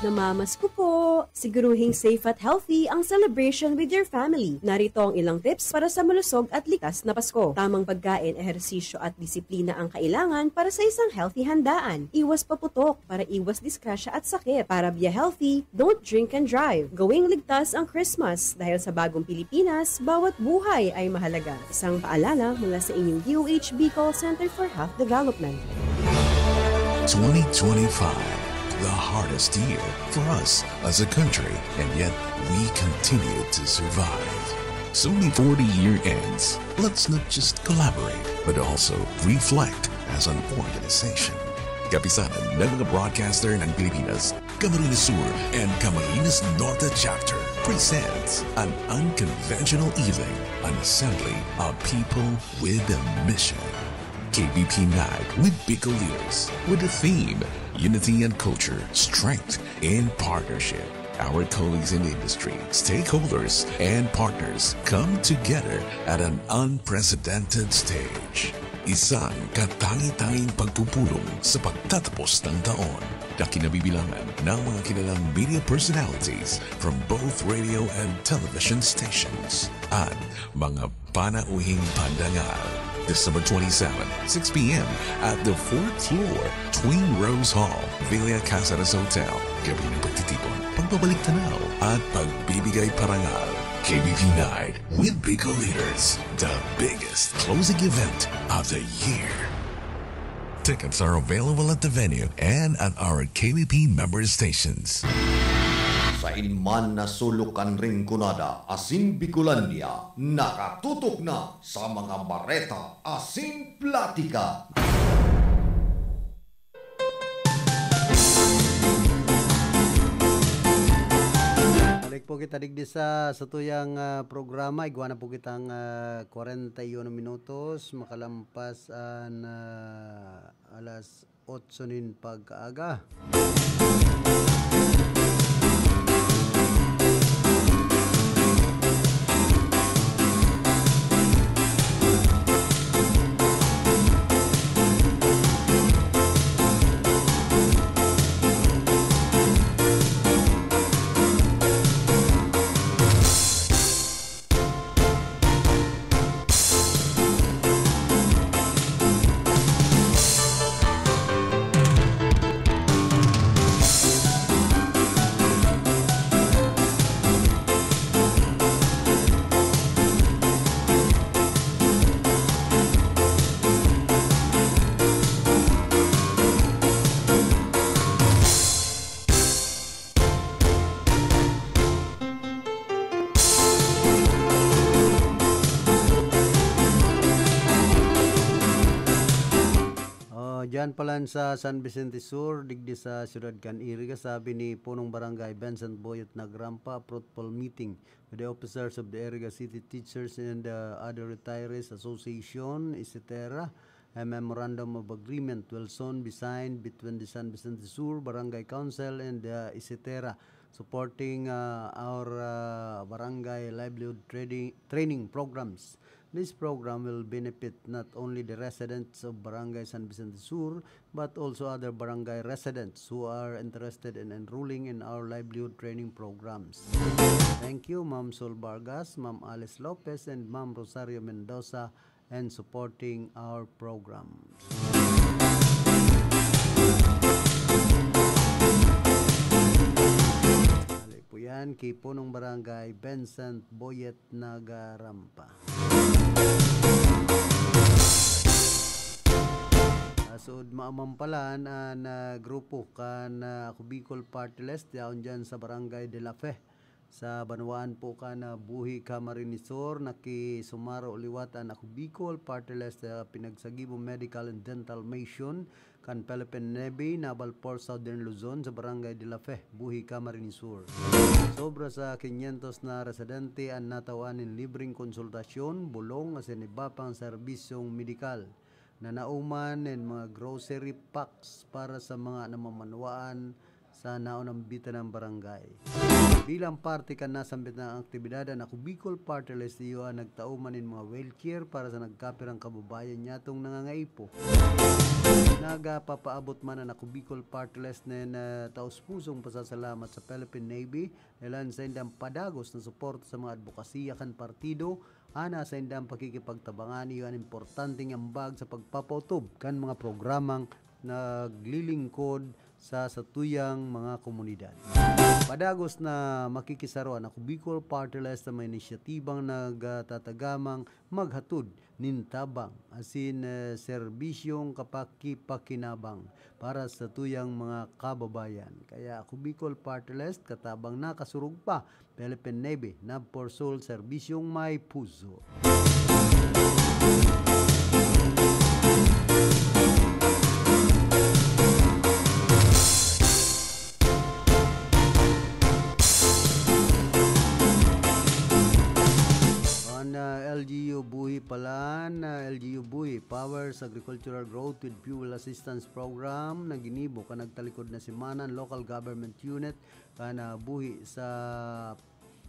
Namamasko po! Siguruhing safe at healthy ang celebration with your family. Narito ang ilang tips para sa malusog at ligtas na Pasko. Tamang pagkain, ehersisyo at disiplina ang kailangan para sa isang healthy handaan. Iwas paputok para iwas disgrasya at sakit. Para Be Healthy, don't drink and drive. Gawing ligtas ang Christmas dahil sa bagong Pilipinas, bawat buhay ay mahalaga. Isang paalala mula sa inyong D O H B Call Center for Health Development. Twenty twenty-five, the hardest year for us as a country, and yet we continue to survive. So before the year ends, let's not just collaborate, but also reflect as an organization. Kapisanan ng mga broadcaster ng Pilipinas, Camarines Sur and Camarines Norte Chapter presents an unconventional evening, an assembly of people with a mission. K B P Night with Bicol leaders, with the theme, Unity and Culture, Strength in Partnership. Our colleagues in the industry, stakeholders, and partners come together at an unprecedented stage. Isang katangi-tanging pagpupulong sa pagtatapos ng taon na kinabibilangan ng mga kilalang media personalities from both radio and television stations at mga panauhing pandangal. December twenty-seven, six p.m. at the fourth floor, Twin Rose Hall, Villa Caceres Hotel. Gabi ng pagtitipon, pagbabalik tanaw, at pagbibigay parangal. K B P Night with Bicol Leaders, the biggest closing event of the year. Tickets are available at the venue and at our K B P member stations. Sain man na sulok kan Rinconada asin Bicolandia, nakatutok na sa mga bareta asin platika. Balik po kita digdi sa satuyang, ah, programa. Igwa na po kitang, ah, kwarenta y uno minutos makalampas an, ah, alas otso nin pagkaaga. Yan palan sa San Vicente Sur, digdi sa siyudad kan Iriga, sabi ni Punong Barangay Vincent Boyet Nagrampa, a fruitful meeting with the officers of the Iriga City Teachers and the Other Retirees Association, et cetera. A memorandum of agreement will soon be signed between the San Vicente Sur Barangay Council and the et cetera, supporting uh, our uh, barangay livelihood trading, training programs. This program will benefit not only the residents of Barangay San Vicente Sur, but also other barangay residents who are interested in enrolling in our livelihood training programs. Thank you, Ma'am Sol Vargas, Ma'am Alice Lopez, and Ma'am Rosario Mendoza, and supporting our programs. Hali po yan, ki Punong Barangay Vincent Boyet Nagarampa. Asud maamampalan an ah, grupo kan ah, Ako Bicol Party List yaon dyan sa Barangay de la Fe. Sa banwaan po kan ah, Buhi Camarines Sur, nakisumaro liwat an Ako Bicol Party List sa pinagsagibo medical and dental mission kan Philippine Navy Naval Force Southern Luzon sa Barangay de la Fe, Buhi Camarines Sur. Sobra sa quinientos na residente an natawan nin libreng konsultasyon, bulong asin iba pang serbisyong medikal. Nanauman nin mga grocery packs para sa mga namamanwaan sa naonambitan ng barangay. Bilang parte kan nasambit na aktibidad, an Ako Bicol Party List iyo an nagtao man nin mga wheelchair para sa nagkapirang kababayan niyatong nangangaipo. Nagapapaabot man an Ako Bicol Party List nin ah, taos-pusong pasasalamat sa Philippine Navy dalan sa indang padagos na suporta sa mga adbokasiya kan partido, ana sa indang pakikipagtabangan iyo an importanteng ambag sa pagpapautob kan mga programang naglilingkod sa satuyang mga komunidad. Padagos na makikisaro an Ako Bicol Party List sa mga inisyatibang nagtatagamang maghatod nin tabang asin eh, serbisyong kapakipakinabang para sa tuyang mga kababayan. Kaya Ako Bicol Party List, katabang na kasurog pa, Philippine Navy, Navforsul, serbisyong may puso. An ah, L G U Buhi palan, ah, L G U Buhi Powers Agricultural Growth with Fuel Assistance Program na ginibo kan nagtalikod na semana an local government unit kan ah, Buhi sa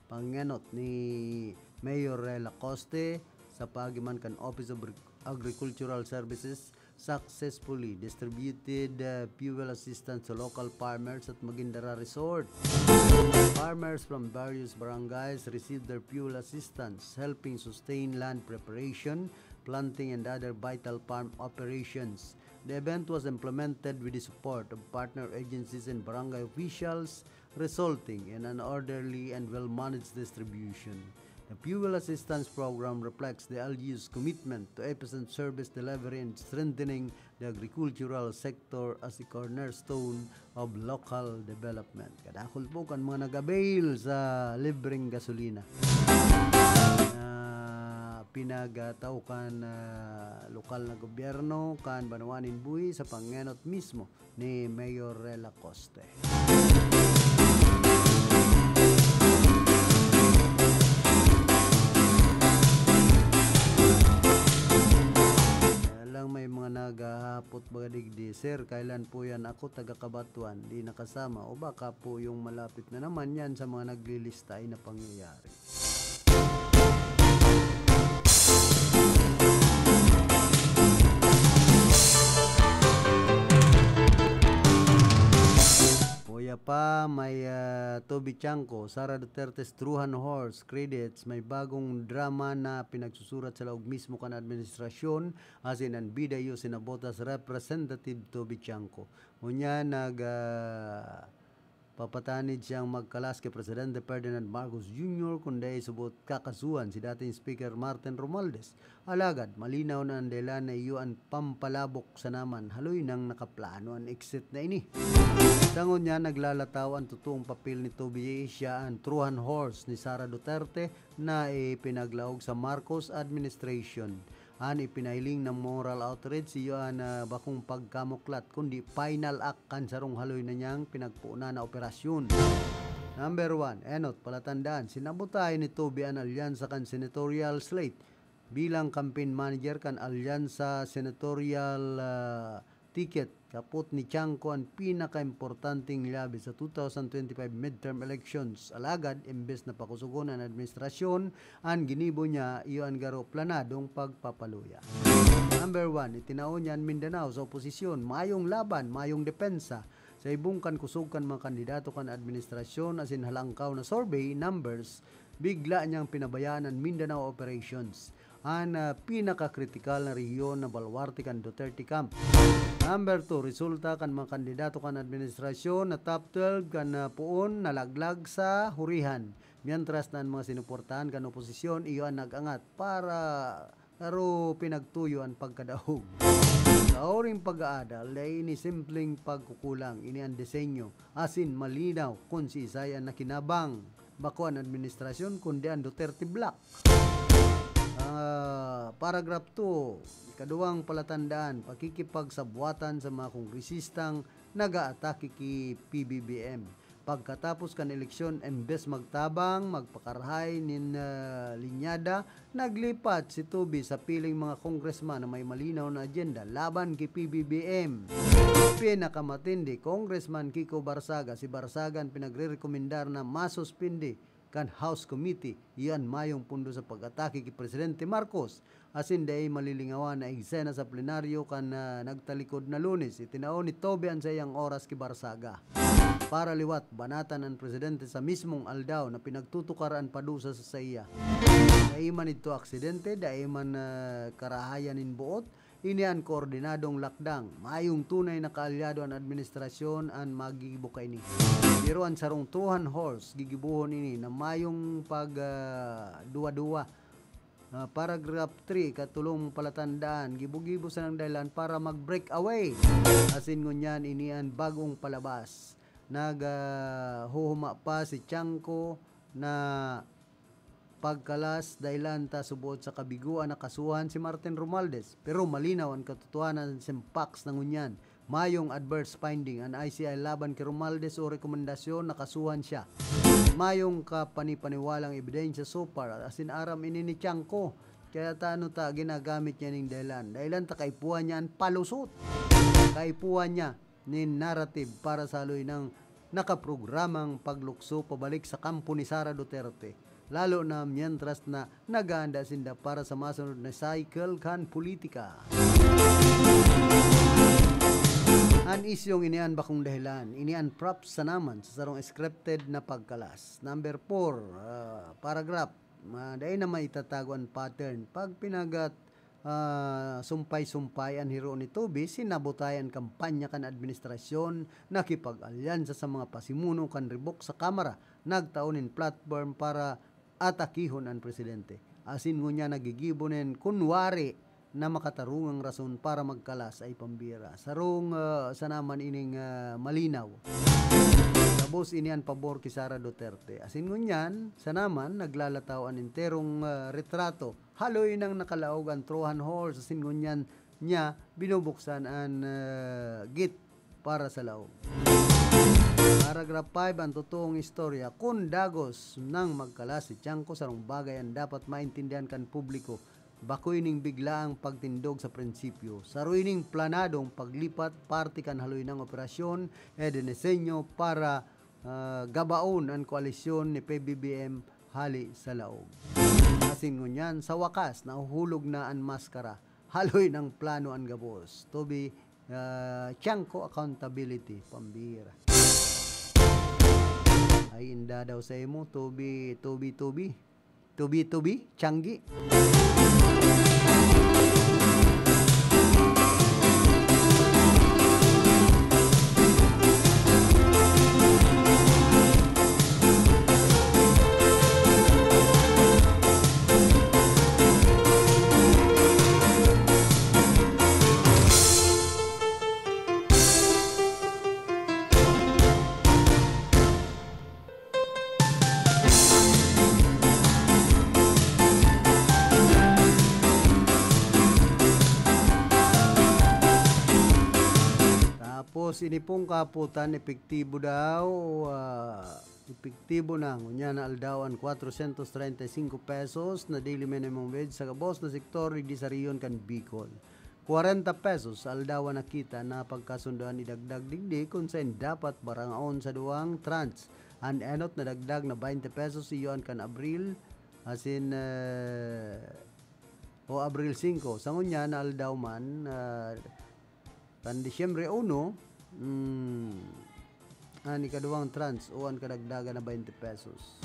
pangenot ni Mayor Rel Acoste sa paagi man kan Office of Agricultural Services successfully distributed uh, fuel assistance to local farmers at Magindara Resort. Farmers from various barangays received their fuel assistance, helping sustain land preparation, planting, and other vital farm operations. The event was implemented with the support of partner agencies and barangay officials, resulting in an orderly and well-managed distribution. The Fuel Assistance Program reflects the L G U's commitment to efficient service delivery and strengthening the agricultural sector as a cornerstone of local development. Kadakul po kan mga nag-avail sa libreng gasolina na pinagtao kan ah, lokal na gobyerno kan Banwa nin Buhi sa pangenot mismo ni Mayor Rel Acoste. Kaya lang may mga naghahapot baga digdi, "Sir, kailan po yan ako taga Cabatuan, di nakasama?" O baka po yung malapit na naman yan sa mga naglilista ay na pangyayari. Kuya pa, may ah, Toby Chanco, Sara Duterte's Trojan Horse Credits, may bagong drama na pinagsusurat sa laog mismo kan administrasyon, asin an bida iyo sinabot as Representative Toby Chanco. Ngunyan, nag ah, papatanid siyang magkalas ki Presidente Ferdinand Marcos Junior kun dai subot kakasuhan si dating Speaker Martin Romualdez. Alagad, malinaw na an dahilan na iyo an pampalabok sa naman, haloy nang nakaplano an exit na ini. Sa ngunyan, naglalataw an totoong papel ni Toby, siya an Trojan Horse ni Sara Duterte na ipinaglaog sa Marcos administration. An ipinahiling na moral outrage iyo an, ah, bakong pagkamuklat, kundi final act kan sarong haloy na niyang pinagpoon na operasyon. Number one, enot, palatandaan, sinabotahe ni Toby an alyansa kan senatorial slate. Bilang campaign manager kan alyansa senatorial, ah, ticket, kapot ni Tiangco an pinakaimportanteng lyabe sa two thousand twenty-five midterm elections. Alagad, imbes na pakusogon an administrasyon, an ginibo niya iyo an garo planadong pagpapaluya. Number one, itinao niya an Mindanao sa oposisyon, mayong laban, mayong depensa. Sa ibong kan kusog kan mga kandidato kan administrasyon asin halangkaw na survey numbers, bigla niyang pinabayaan an Mindanao Operations, an, ah, pinakakritikal na rehiyon na balwarte kan Duterte camp. Number two, resulta kan mga kandidato kan administrasyon na top twelve kan, ah, poon nalaglag sa hurihan, mientras na an mga sinuportahan kan oposisyon iyo an nag-angat para saro pinagtuyo an pagkadaog. Sa huring pag-aadal, dai ini simpleng pagkukulang, ini an disenyo, asin malinaw kun siisay an nakinabang. Bako an administrasyon, kundi an Duterte Bloc. Ah, paragraph two, ikaduwang palatandaan, pakikipagsabwatan sa mga kongresistang nag-aatake ki P B B M. Pagkatapos kan eleksyon, embes magtabang, magpakarahay nin, ah, linyada, naglipat si Toby sa piling mga kongresman na may malinaw na agenda laban ki P B B M. Pinakamatindi, Congressman Kiko Barsaga, si Barsaga an pinagrerekomendar na masuspindi kan House Committee, iyan mayong pundo sa pag-atake ki Presidente Marcos. Asin dai malilingawan na eksena sa plenaryo kan, ah, nagtalikod na Lunes. Itinao ni Toby an saiyang oras ki Barsaga para liwat banatan an presidente sa mismong aldaw na pinagtutukar an padusa sa saiya. Dai man idto aksidente, dai man, ah, karahayan nin boot. Ini an koordinadong lakdang. Mayong tunay na kaalyado an administrasyon an magigibo kaini. Pero an sarong Trojan horse, gigibohon ini na mayong pag, ah, duwa-duwa. Ah, paragraph three, ikatulong palatandaan, gibo-gibo sanang dahilan para mag-break away. Asin ngunyan, ini an bagong palabas. Nag, ah, huhuma pa si Tiangco na pagkalas, dahilan ta subot sa kabigoan nakasuhan si Martin Romualdez. Pero malinaw an katotohanan sa Simpax na ngunyan. Mayong adverse finding an I C I laban ki Romualdez o rekomendasyon, nakasuhan siya. Mayong kapanipaniwalang ebidensya so far, asin aram ini ni Tiangco. Kaya ta, ano ta, ginagamit niya ning dahilan. Dahilan ta kaipuhan niya an palusot. Kaipuhan niya nin narrative para sa haloy nang nakaprogramang paglukso pabalik sa kampo ni Sara Duterte, lalo na mientras na nag-aanda sinda para sa masunod na cycle kan politika. An isyong ini an bakong dahilan, ini an prop sana man sa sarong scripted na pagkalas. Number four, ah, paragraph, ah, dai na maitatago an pattern. Pag pinagat, ah, sumpay-sumpay an hiro ni Toby, sinabotahe an kampanya kan administrasyon, nakipag-alyansa sa mga pasimuno kan ribok sa Kamara, nagtao nin platform para atakihon an presidente. Asin ngunyan nagigibo nin kunwari na makatarungang rason para magkalas ay pambira. Sarong, ah, sana man ining, ah, malinaw. Gabos ini an pabor ki Sara Duterte. Asin ngunyan, sana man, naglalataw an enterong, ah, retrato. Haloy nang nakalaog an Trojan horse, asin ngunyan niya binubuksan an, ah, gate para sa laog. Paragraph five, ang totoong istorya. Kun dagos nang magkalas si Tiangco, sarong bagay an dapat maintindihan kan publiko. Bako ining biglaang pagtindog sa prinsipyo. Saro ining planadong paglipat parte kan haloy nang operasyon, e, dinisenyo para, ah, gabaon an koalisyon ni P B B M hale sa laog. Asin ngunyan, sa wakas, nahuhulog na an maskara. Haloy nang plano an gabos. Toby, ah, Tiangco accountability, pambira. Ay, inda daw sa imo, Toby, Toby, Toby. Toby, Toby, Tianggi. Ini pong kahapotan, epektibo daw, ah, epektibo na ngunyan na aldaw an kwatrosyentos treinta y singko pesos na daily minimum wage sa gabos na sektor digdi sa rehiyon kan Bicol. Kwarenta pesos sa aldaw an nakita na pagkasundoan idagdag digdi kun saen dapat barangaon sa duwang tranche an enot na dagdag na baynte pesos iyo an kan Abril, asin, eh, o Abril singko. Sa ngunyan na aldaw man, ah, kan Disyembre uno, mm, an ikaduwang tranche o an kadagdagan na baynte pesos.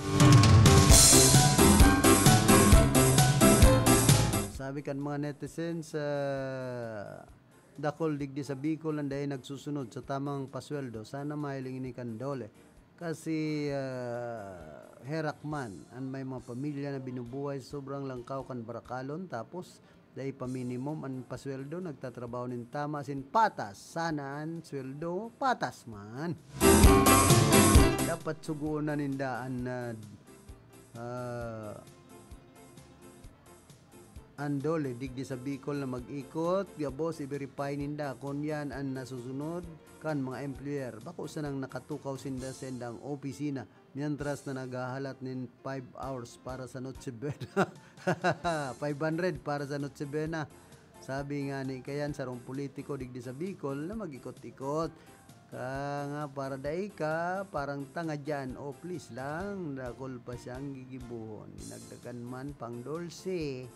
Sabi kan mga netizens, ah, dakul digdi sa Bicol an dai nagsusunod sa tamang pasweldo. Sana mahiling ini kan DOLE. Kasi, ah, herak man an may mga pamilya na binubuhay sa sobrang langkaw kan barakalon, tapos dai pa minimum an pasweldo, nagtatrabaho nin tama asin patas. Sana an sweldo patas man. Dapat sugoon na ninda an, ah, ah, an DOLE digdi sa Bicol na mag-ikot, gabos i-verify ninda kun yan an nasusunod kan mga employer. Bako sanang nakatukaw sinda sa indang opisina, mientras na naghahalat nin five hours para sa Noche Buena. Five hundred para sa Noche Buena. Sabi nga ni kayan sarong politiko digdi sa Bicol na mag-ikot-ikot. Ka nga para dai ka parang tanga diyan, o please lang, dakul pa siyang gigibohon. Dinagdagan man pang dulce.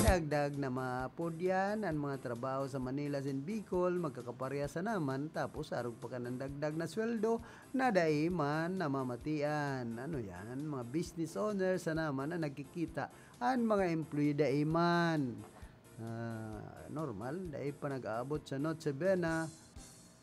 Dagdag na maapod yan, an mga trabaho sa Manila asin Bicol, magkakaparehas sana man, tapos arog pa kan dagdag na sweldo na dai man namamatian. Ano yan? Mga business owners sana man ang nagkikita. An mga employee dai man. Ah, normal, dai pa nag-aabot sa Noche Buena.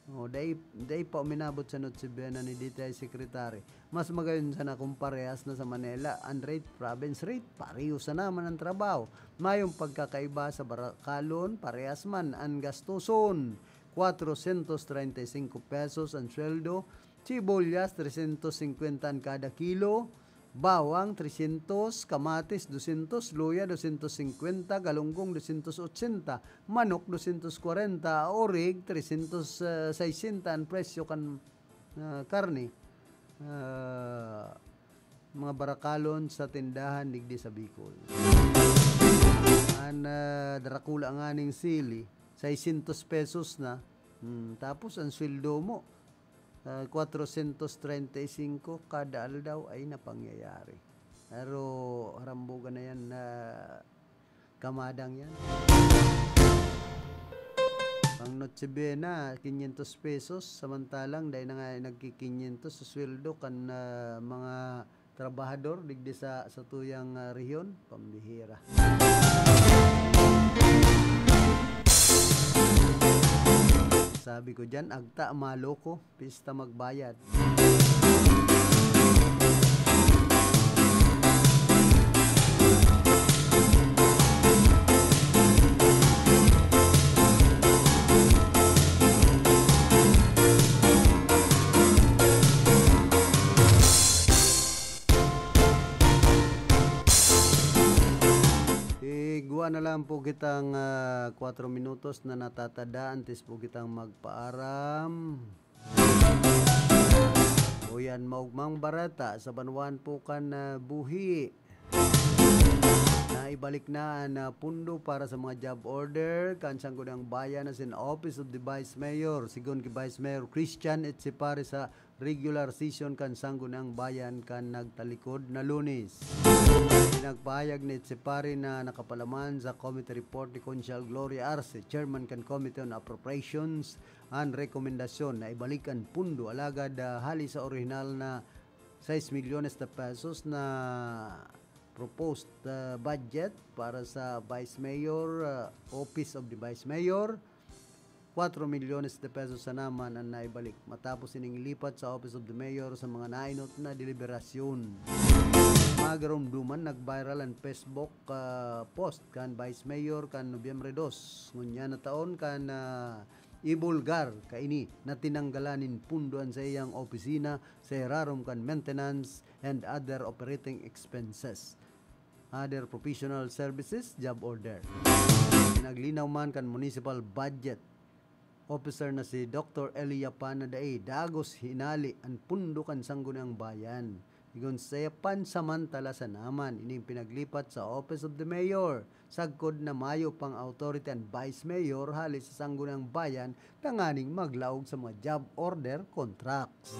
O, dai, dai pa uminabot sa Noche Buena ni D T I Secretary. Mas magayon sana kung parehas na sa Manila an rate, province rate, pareho sana man ang trabaho. Mayong pagkakaiba sa barakalon, parehas man an gastuson. Kwatrosyentos treinta y singko pesos an sweldo, sibuyas, tresyentos singkwenta an kada kilo, bawang, tresyentos, kamatis, dosyentos, luya, dosyentos singkwenta, galunggong, dosyentos otsenta, manok, dosyentos kwarenta, orig, tresyentos sesenta an presyo kan, ah, karne. Ah, mga barakalon sa tindahan digdi sa Bicol. An, ah, darakula nganing sili, seiscientos pesos na. Hmm, tapos ang sweldo mo, ah, kwatrosyentos treinta y singko kada aldaw ay napangyayari. Pero harambugan na yan na kamadang yan. Pang Noche Buena, quinientos pesos, samantalang dai na nga nagki-quinientos sa sweldo kan, ah, mga trabahador digdi sa, sa tuyang, ah, rehiyon, pambihira. Sabi ko diyan, agta maloko, pista magbayad. Igwa na lang po kitang, ah, kwatro minutos na natatada antes po kitang magpaaram. O yan, maugmang bareta sa banwaan po kan, ah, buhi. Naibalik na an, ah, pundo para sa mga job order kan Sangguniang Bayan asin Office of the Vice Mayor. Sigon ki Vice Mayor Christian Echepare sa regular session kan Sangguniang Bayan kan nagtalikod na Lunes. Pinagpahayag ni Echepare na nakapalaman sa committee report ni Konsehal Gloria Arce, chairman kan Committee on Appropriations, an rekomendasyon na ibalik an pundo, alagad, ah, hali sa orihinal na sais milyones de pesos na proposed, ah, budget para sa Vice Mayor, ah, Office of the Vice Mayor, kwatro milyones de pesos sana man an naibalik matapos ining ilipat sa Office of the Mayor sa mga nainot na deliberasyon. Magaromdoman, nag-viral an Facebook, ah, post kan Vice Mayor kan Nobyembre dos, ngunyan na taon, kan, ah, ibulgar kaini na tinanggalan nin pundo an saiyang opisina sa irarom kan maintenance and other operating expenses, other professional services, job order. Naglinaw man kan municipal budget Officer na si Doktor Eli Yapan na dai dagos hinali an pundo kan Sangguniang Bayan. Igon sa Yapan, samantala sa naman, ining pinaglipat sa Office of the Mayor. Sagkod na mayo pang authority an Vice Mayor hali sa Sangguniang Bayan tanganing maglaog sa mga job order contracts.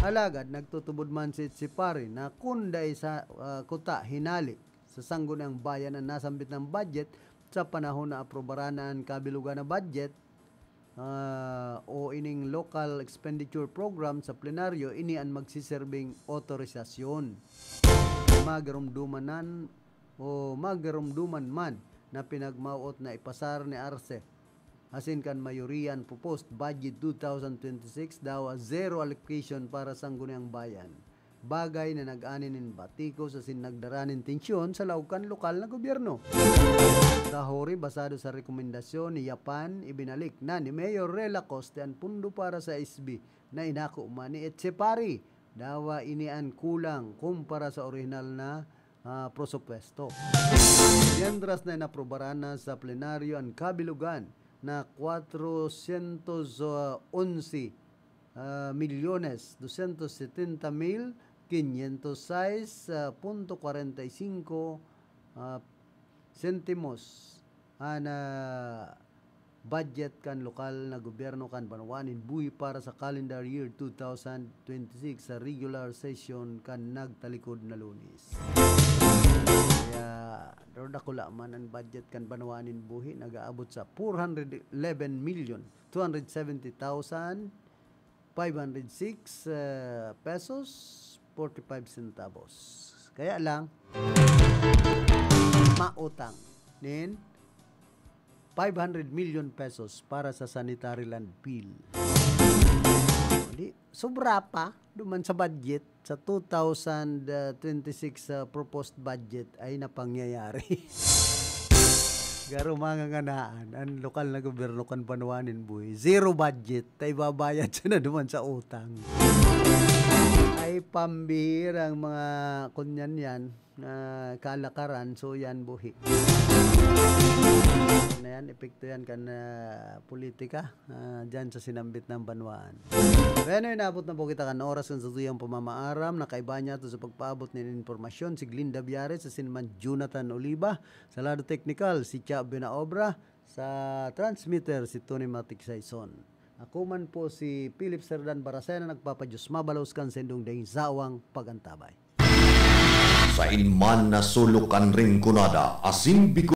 Alagad nagtutubod man si Etsipari na kun dai sa, ah, kuta hinali sa Sangguniang Bayan ang nasambit na budget sa panahon na aprobaran na an kabilugan na budget, ah, o ining local expenditure program sa plenaryo, ini an magsiserbing otorisasyon. Magarumduman man o magarumduman man na pinagmawot na ipasar ni Arce asin kan mayoriya an proposed budget two thousand twenty-six daw a zero allocation para Sangguniang Bayan. Bagay na nag-ani nin batikos asin nagdara nin tensyon sa laog kan lokal na gobyerno. Sa huri, basado sa rekomendasyon ni Yapan, ibinalik na ni Mayor Rela Coste an pundo para sa S B na inako man ni Etsipari. Dawa ini an kulang kumpara sa orihinal na, ah, prosupwesto. Mientras na inaprobaran na sa plenaryo an kabilugan na kwatrosyentos onse, ah, milyones dosyentos setenta mil kinyentos sais, ah, punto kwarenta y singko, ah, sentimos an, ah, budget kan lokal na gobyerno kan Banwaan nin Buhi para sa calendar year two thousand twenty-six sa regular session kan nagtalikod na Lunes. Kaya, pero dakula man an budget kan Banwaan nin Buhi, nag-aabot sa four hundred eleven million two hundred seventy thousand five hundred six, ah, pesos forty-five centavos. Kaya lang, mautang nin five hundred million pesos para sa sanitary land bill. Di, sobra pa duman sa budget, sa two thousand twenty-six, ah, proposed budget ay napangyayari. Garo manganganaan an lokal na gobyerno kan Banwaan nin Buhi. Zero budget, ta ibabayad siya na duman sa utang. Ay, pambihirang mga kunyan yan na kalakaran, so yan buhi. Na yan, epekto yan kan, ah, politika, ah, dyan sa sinambit na banwaan. Bueno, inabot na po kita kan oras kan satuyang pamamaaram. Nakaiba niya to sa pagpaabot nin impormasyon si Glinda Biares asin man Jonathan Oliva. Sa lado teknikal, si Cha Benaobra. Sa transmitter, si Tony Matic Saison. Ako man po si Philip Serdan Barasena, nagpapadiyos mabalos kan saindong daing sawang pag-antabay. Sain man na sulok kan Rinconada, asin Bicol.